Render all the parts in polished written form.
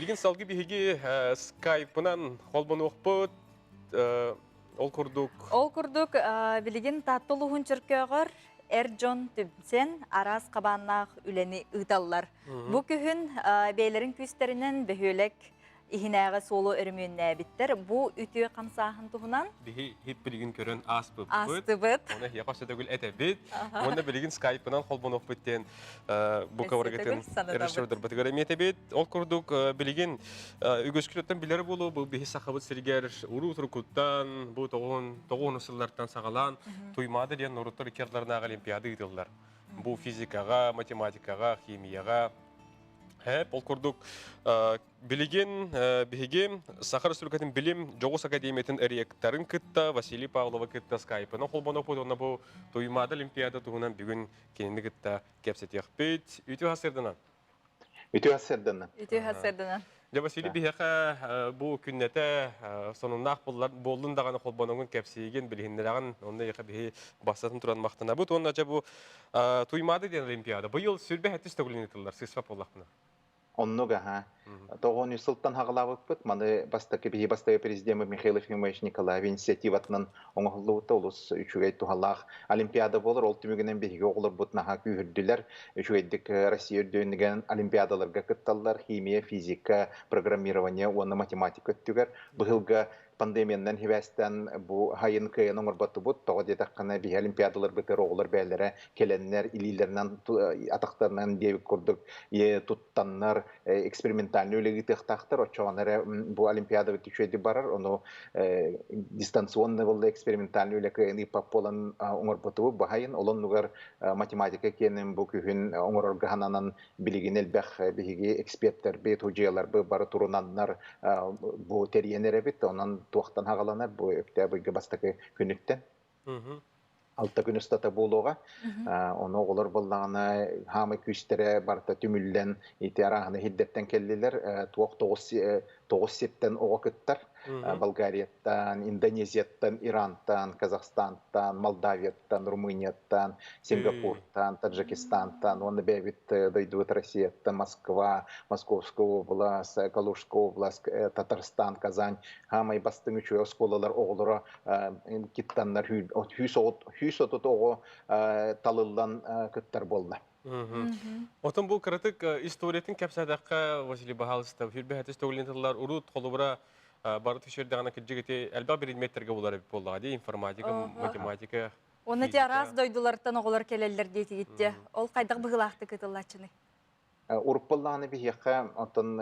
Билигин салгыы биһиги скайпынан холбонуохпут. Ол курдук. Ол курдук билигин Таатта улууһун Чөркөөҕөр эр дьон түмсэн араас хабааннаах үлэни ыыталлар. Бу күһүн бэйэлэрин күүстэринэн бөһүөлэк иһинээҕи суолу өрөмүөннээбиттэр. Бу үтүө хамсааһын туһунан биһи хип билигин көрөн ааспыппыт. Аастыбыт. Оны эһиэхэ өссө төгүл этэбит. Уонна билигин скайпынан холбонуохпут диэн бу каваргытын режиссердарбытыгар эмиэ этэбит. Ол курдук билигин үгүскүтүттэн билэр буолуо бу биһи сахабыт сиригэр уруу турукуттан бу тоҕуһун тоҕуһун сыллартан саҕалаан Туймаада диэн норуоттар икки ардыларынааҕы олимпиада ыытыллар. Бу физикаҕа, математикаҕа, химияҕа ол курдук билигин биһиги Саха Республикатын билим дьоҕус академиятын ректорын кытта Василий Павлова кытта скайпынан холбоноппут уонна бу Туймаада Олимпиада туһунан бүгүн кинини кытта кэпсэтиэхпит. Үтүө сарсыарданан. Үтүө сарсыарданан. Үтүө сарсыарданан. Дьэ, Василий биһиэхэ бу күннэтэ сонуннаах буоллун даҕаны холбоноҥун кэпсиигин, билиһиннэрэҕин, онно эйиэхэ биһи бастатан туран махтанабыт. Уонна дьэ бу Туймаада диэн Олимпиада быйыл сүрбэ сэттис төгүлүн ыытыллар, сыыспат буоллахпына. Оннук аһа. Тоҕон үс сылтан хаҕалаабыппыт. Маны бастакы биһи бастакы президеммит Михаил Ефимович Николаев инициативатынан оҥоһуллубута олус үчүгэй туһалаах олимпиада буолар. Ол түмүгүнэн биһиги оҕолорбут наһаа күүһүрдүлэр. Үчүгэйдик Россия үрдүнэн олимпиадаларга кытталлар. Химия, физика, программирование уонна математика өттүгэр. Быһылга пандемиянан хибээстэн бу хайын кыайан оҥорботубут. Тоҕо диэтэххинэ, биһи олимпиадаларбытыгар оҕолор бэйэлэрэ кэлэннэр илиилэринэн атахтарынан диэбит курдук туттаннар экспериментальный үлэ ыытыахтаахтар. Оччоҕуна эрэ бу олимпиадабыт үчүгэйдик барар. Ону дистанционный буолла экспериментальный үлэ кыайан ыыппат буолан оҥорботубут. Бу хайын ол оннугар математика киэнин бу күһүн оҥорорго сананан билигин элбэх биһиги экспертэрбит, судьуйаларбыт бары турунаннар бу тэрийэн эрэбит. Онон туохтан хаҕаланар бу Өктөөп ыйга бастакы күнүттэн. 6 күн устата буолуоҕа. Ону оҕолор буоллаҕына хаамай күүстэрэ барыта түмүллэн ити арааһына иһирдэттэн кэллилэр. Туох тоҕус сиртэн оҕо кыттар. Болгарияттан, Индонезияттан, Ирантан, Казахстантан, Молдавияттан, Румынияттан, Сингапуртан, Таджикистантан уонна бэйэбит дойдубут Россияттан, Москва, Московская область, Калужская область, Татарстан, Казань хаамай бастыҥ үчүгэй оскуолалар оҕолоро кыттаннар 130 оҕо талыллан кыттар буолла. Отон бу кыратык историятын кэпсээтэххэ Василий Баһаалыстов хүрбэһэтис төгүлүн тыллар урут холобура бары түшердэҕинэ кырдьык ити элбэх предметтерге булар эбит буоллаҕа дии информатика, математика, Уонна ти араас дойдулартан оҕолор кэлэллэр диэтигитте. Ол хайдах быһыылаахтык ытыллааччыный? Урукпаллааны биһиэхэ оттон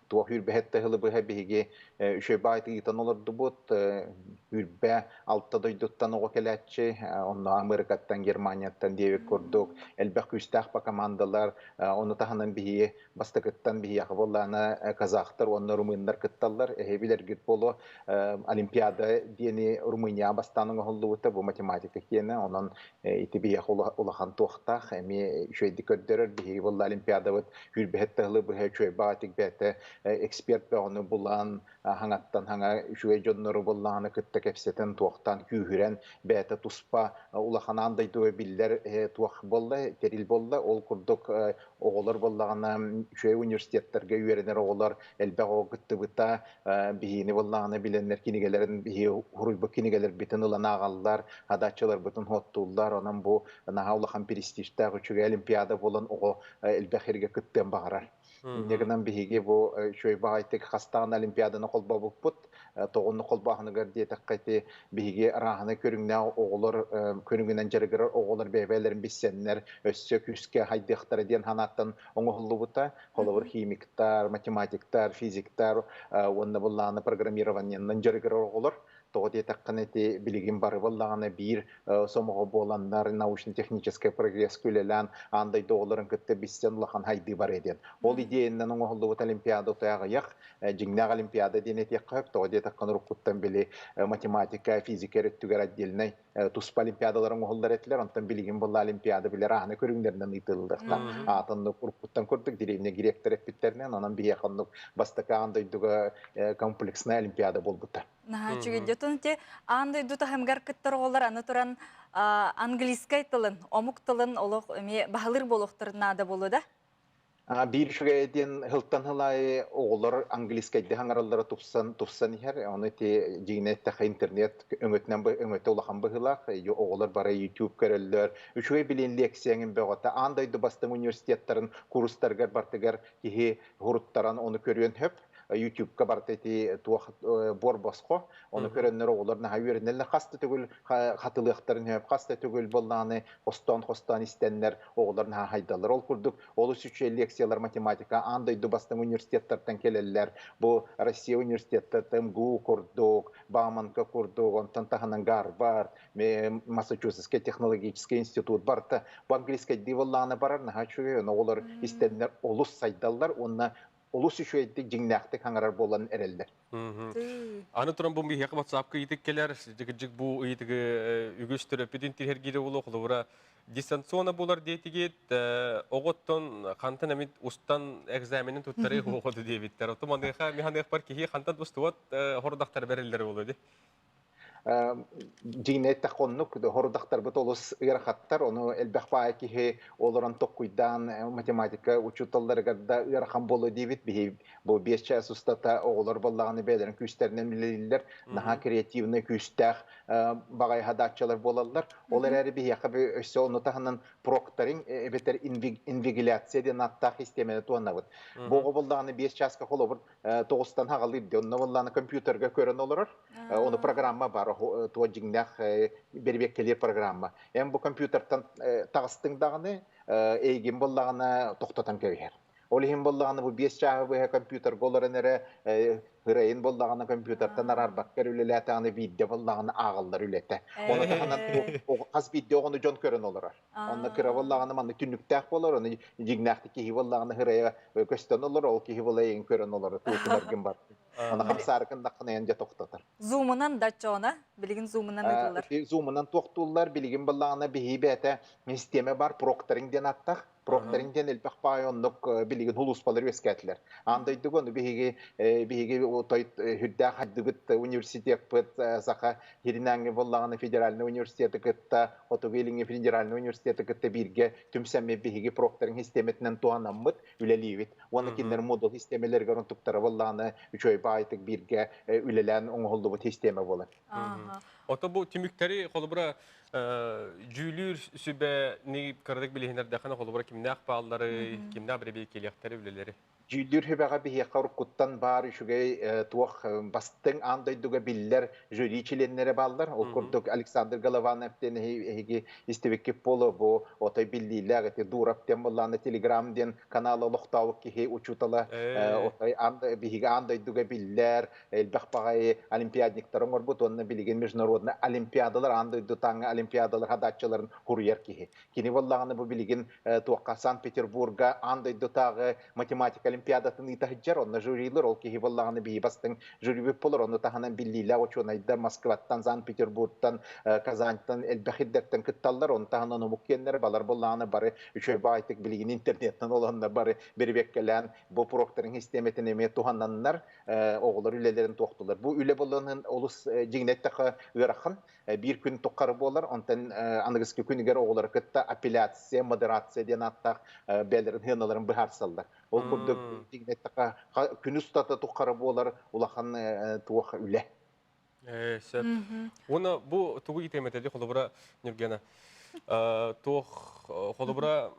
туох үүрбэһэт ыһылы быһа биһиги үчүгэй баайты ыытан олордубут. Үүрбэ алта дойдуттан оҕо кэлээччи, онно Америкаттан, Германияттан диэбит курдук элбэх күүстээх по командалар. Ону таһынан биһиги бастакыттан биһиэхэ буоллаана казахтар уонна румыннар кытталлар. Эһи билэргит буолуо Олимпиада диэни Румынияҕа бастаан оҥоһуллубута бу математика киэнэ. Онон ити биһиэхэ улахан туохтаах эмиэ үчүгэйдик көрдөрөр биһиги буолла олимпиадабыт сүүрбэһит тыһылы быһа үчүгэй баҕатык бэйэтэ эксперт бөҕөнү булан хаҥаттан хаҥа үчүгэй дьоннору буллаҕына кытта кэпсэтэн туохтаан күүһүрэн бэйэтэ туспа улахан аан дойдуга биллэр туох буолла тэрил буолла ол курдук оҕолор буоллаҕына үчүгэй университеттарга үөрэнэр оҕолор элбэх оҕо кыттыбыта биһиини буоллаҕына билэннэр кинигэлэрин биһи суруйбут кинигэлэрбитин ылан ааҕаллар адааччыларбытын суоттууллар онон бу наһаа улахан престижтээх үчүгэй олимпиада буолан оҕо элбэх сиргэ кыттыан баҕарар инньэ гынан биһиги бу үчүгэй баҕайытык хастаан олимпиаданы холбообуппут тоҕонну холбооһунугар диэтэххэ ити биһиги арааһынай көрүҥнээх оҕолор көрүҥүнэн дьарыгырар оҕолор бэйэ-бэйэлэрин билсэннэр өссө күүскэ хайдыахтара диэн санааттан оҥоһуллубута холобур химиктар, математиктар, физиктар уонна былааны программированиенан дьарыгырар оҕолор тоҕо диэтэххинэ ити билигин бары буоллаҕына биир сомоҕо буоланнар научно-техническэй прогресска үлэлээн аан дойду оҕолорун кытта билсэн улахан хайдыы барыа диэн. Ол идеянан оҥоһуллубут олимпиада аҕыйах дьиҥнээх олимпиада диэн этиэххэ сөп. Тоҕо диэтэххинэ уруккуттан били математика, физика өттүгэр отдельнай туспа олимпиадалар оҥоһуллар этилэр. Онтон билигин буолла олимпиада билэр ааны көрүҥнэринэн ыытыллыахтаах. Аатыннык уруккуттан курдук деревня гректэр эппиттэринэн, онон биһиэхэ оннук бастакы аан дойдуга комплексная олимпиада буолбута. Наһаа үчүгэй. Дьотун те аан дойду таһымыгар кыттар оҕолор аны туран английскай тылын, омук тылын олох эмиэ баһылыыр буолуохтарын наада буолуо да? Биир үчүгэй диэн сылтан сыл аайы оҕолор английскайдыы хаҥараллара тупсан иһэр. Ону ити дьиҥинэ эттэххэ интернет өҥөтүнэн өҥөтө улахан быһыылаах. Оҕолор бары YouTube көрөллөр. Үчүгэй билин лекцияҥын бөҕөтө. Аан дойду бастыҥ университеттарын курстарыгар бартыгар киһи хуруттаран ону көрүөн сөп. YouTube-ка барыта ити туох буор босхо. Ону көрөннөр оҕолор наһаа үөрэнэллэр. Хас да төгүл хатылыахтарын сөп, хас да төгүл буоллаҕына хостоон-хостоон истэннэр оҕолор наһаа хайдаллар. Ол курдук олус үчүгэй лекциялар математика аан дойду бастыҥ университеттартан кэлэллэр. Бу Россия университеттарыттан МГУ курдук, Бауманка курдук, онтон таһынан Гарвард, Массачусетскай технологическай институт барыта бу английскайдыы буоллаҕына барар наһаа үчүгэй. Ону оҕолор истэннэр олус сайдаллар уонна олус үчүгэйдик дьиҥнээхтик хаҥарар буолан эрэллэр. Аны туран бу биһиэхэ WhatsApp-ка ыйытык кэлэр, дьик бу ыйытыгы үгүс төрөппүтүн тиһэргиирэ буолуо, холобура дистанционно буолар диэтигит, оҕоттон хантан эмит устан экзаменин туттарыы оҕоду диэбиттэр. Оту маныаха механыахпар киһи хантан устубат хордахтар бериллер болу ди. Дьиҥнэ эттэххэ оннук хорудахтарбыт олус ыарахаттар, ону элбэх баай киһи олорон токкуйдаан математика учууталларыгар да ыарахан буолуо диибит. Биһи бу 5 чаас устата оҕолор буоллаҕына бэйэлэрин күүстэринэн үлэлииллэр, наһаа креативный күүстээх баҕайы хадааччылар буолаллар. Ол эрээри биһиэхэ өссө ону таһынан прокторинг эбэтэр инвигиляция диэн ааттаах систиэмэни туһанабыт. Бу оҕо буоллаҕына 5 чааска холобур тоҕустан хаҕалыыр дии, онно буоллаҕына компьютерга көрөн олорор. Ону программа бар, туо дьиҥнээх бэрибиэккэлиир программа. Эн бу компьютертан таҕыстыҥ даҕаны, эйигин буоллаҕына тохтотон кэбиһэр. Ол иһин буоллаҕына бу 5 чааһы быһа компьютерга олорон эрэ ырайын буоллаҕына компьютертан араарбакка эрэ үлэлээтэҕинэ биирдэ буоллаҕына ааҕыллар үлэтэ. Ону таһынан хас биирдии оҕону дьон көрөн олорор. Онно кыра буоллаҕына маннык түннүктээх буолар, ону дьиҥнээхтик киһи буоллаҕына ырайа көстөн олорор, ол киһи буола эйигин көрөн олорор, туутун бар. Аны хамсаарыкын даххынайан дьэ тохтотор. Зумунан да чоона, билигин зумунан ыытыллар. Зумунан туохтууллар, билигин буоллаҕына биһи бэйэтэ систиэмэ бар, прокторинг диэн аттах. Прокторинг диэн элбэх баай оннук билигин улууспалар үөскээтилэр. Аан дойдуга ону биһиги биһиги той үрдээх хайдыбыт университеппыт Саха Хиринээҥҥи буоллаҕына федеральный университеты кытта Хотугу Илиҥҥи федеральный университеты кытта бииргэ түмсэммит биһиги прокторинг систиэмэтинэн туһанаммыт үлэлиибит. Уонна кинилэр модул систиэмэлэригэр онтуктара буоллаҕына үчүгэй баайтык бииргэ үлэлээн оҥоһуллубут систиэмэ буолар. Ото бу түмүктэри холобура дьүүлүүр сүбэни кыратык билиһиннэрдэххинэ холобура кимнээх бааллары, кимнээх бэрэбиэркэлиэхтэри үлэлэри? Дьүүллүүр сүбэҕэ биһиэхэ уруккуттан баар үчүгэй туох бастыҥ аан дойдуга биллэр жюри чилиэннэрэ бааллар. Ол курдук Александр Голованов диэн эһиги истибиккит буолуо бу отой биллиилээх ити Дуров диэн буоллаҕына Телеграм диэн канал олохтообут киһи учуутала отой аан биһиги аан дойдуга биллэр элбэх баҕайы олимпиадниктары оҥорбут уонна билигин международный олимпиадалар аан дойдутааҥҥы олимпиадалар хадааччыларын хуруйар киһи. Кини буоллаҕына бу билигин туохха Санкт-Петербурга аан дойдутааҕы математика олимпиадатын ыыта сылдьар, онно жюрилар, ол киһи буоллаҕына биһи бастыҥ жюрибит болор, ону таһынан биллиилээх учуонайдар Москваттан, Санкт-Петербургтан, Казаньтан элбэх ирдэртэн кытталлар, ону таһынан омук киэннэрэ балар буоллаҕына бары үчүгэй баайтык билигин интернеттэн олоннор бары бирибиэккэлээн бу проктарын систиэмэтин эмиэ туһананнар оҕолор үлэлэрин туохтулар. Бу үлэ боллонун олус дьиҥнэттэхэ ыарахан. Биир күн туххары буолар, онтон аныгыскы күнүгэр оҕолору кытта апелляция, модерация диэн ааттаах бэйэлэрин сыаналарын быһаарсаллар. Ол курдук дьиҥнэттэхэ күн устата туххары буолар улахан туох үлэ. Сөп. Уонна бу тугу итэмэтэ холобура Нюргена туох холобура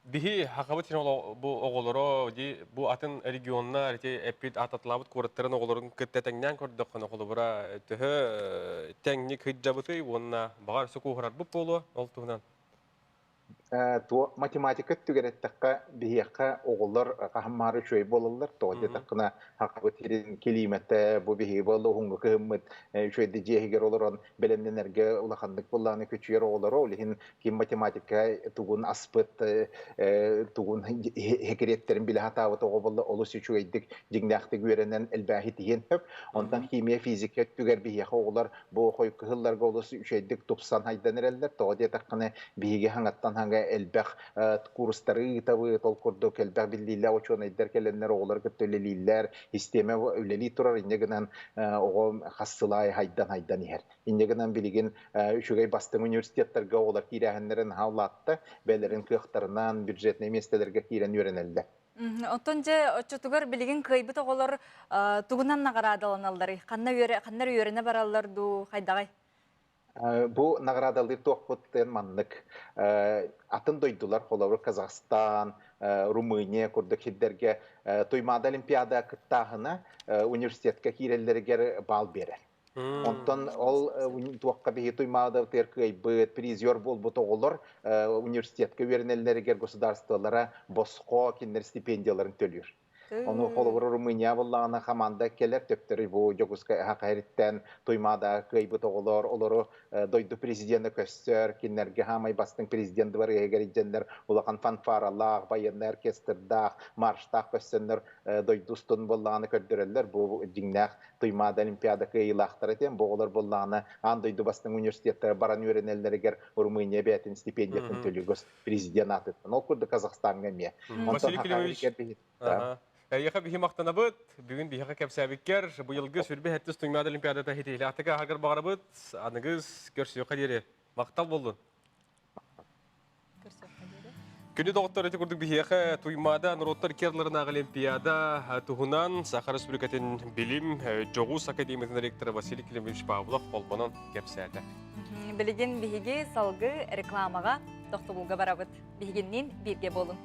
Биһи Хахабыт сирин бу оҕолоро ди бу атын регионнар ити эппит аататлаабыт куораттарын оҕолорун кытта тэҥнээн көрдөххүнэ холобура төһө тэҥник сылдьабытый уонна баҕар өссө куоһурарбыт буолуо ол туһунан. Математика өттүгэр эттэххэ биһиэхэ оҕолор хаһан үчүгэй буолаллар тоҕо диэтэххинэ Хахабыт сирин килиимэтэ бу биһиги буолла уһуҥҥу кыһыммыт үчүгэйдик дьиэ иһигэр олорон бэлэмнэнэргэ улаханнык былааны күчүйэр оҕолоро ол иһин ким математика тугун аспыт тугун секреттэрин билэ сатаабыт оҕо буолла олус үчүгэйдик дьиҥнээхтик үөрэнэн элбээһи тиһиэн сөп. Онтон химия, физика өттүгэр биһиэхэ оҕолор бу хойукку сылларга олус үчүгэйдик тупсан хайдан эрэллэр. Тоҕо диэтэххинэ биһиги хаҥаттан хаҥа Университеттарга элбэх курстары ыытабыт, ол курдук элбэх биллиилээх учуонайдар кэлэннэр оҕолор кытта үлэлииллэр, систиэмэ үлэлии турар, инньэ гынан оҕо хас сыл аайы хайдан-хайдан иһэр. Инньэ гынан билигин үчүгэй бастыҥ университеттарга оҕолор киирээһиннэрэ наһаа улаатта, бэйэлэрин кыахтарынан бюджетнай миэстэлэргэ киирэн үөрэнэллэр. Оттон дьэ оччотугар билигин кыайбыт оҕолор тугунан наҕараадаланалларый? Ханна үөрэ ханна эрэ үөрэнэ бараллар дуу, хайдаҕай? Бу наҕараадалыыр туохпут маннык. Атын дойдулар, холобур, Казахстан, Румыния курдук сирдэргэ Туймаада Олимпиада кыттааһына университетка киирэллэригэр баал биэрэр. Онтон ол туохха биһи Туймаадабытыгар кыайбыт, призер буолбут оҕолор университетка үөрэнэллэригэр государстволара босхо кинилэр стипендияларын төлүүр. Ону холобур Румыния буоллаҕына хамаанда кэлэр төптөрү бу Дьокуускай Аһа Туймаада кыайбыт оҕолор олору дойду президенэ көстөр, кинилэргэ хаамай бастыҥ президент дыбарыаһыгар илдьэннэр улахан фанфаралаах, байыаннай оркестрдаах, марштаах көссөннөр дойду устун буоллаҕына көрдөрөллөр. Бу дьиҥнээх Туймаада Олимпиада кыайыылаахтара диэн бу оҕолор буоллаҕына аан дойду бастыҥ университеттара баран үөрэнэллэригэр Румыния бэйэтин стипендиятын төлүүр президент аатыттан. Ол курдук Казахстаҥҥа эмиэ. Василий Климович, эйиэхэ биһи махтанабыт. Бүгүн биһиэхэ кэпсээбиккэр быйылгы сүрбэ сэттис Туймаада Олимпиадата ситиһиилээхтик ааһаргар баҕарабыт. Аныгыс көрсүөххэ диэри. Махтал буоллун. Күндү доҕоттор, ити курдук биһиэхэ Туймаада норуоттар икки Олимпиада туһунан Саха Республикатын билим дьоҕус академиятын ректора Василий Климович Павлов холбонон кэпсээтэ. Билигин биһиги салгы рекламаҕа тохтобулга барабыт. Биһигинниин бииргэ буолун.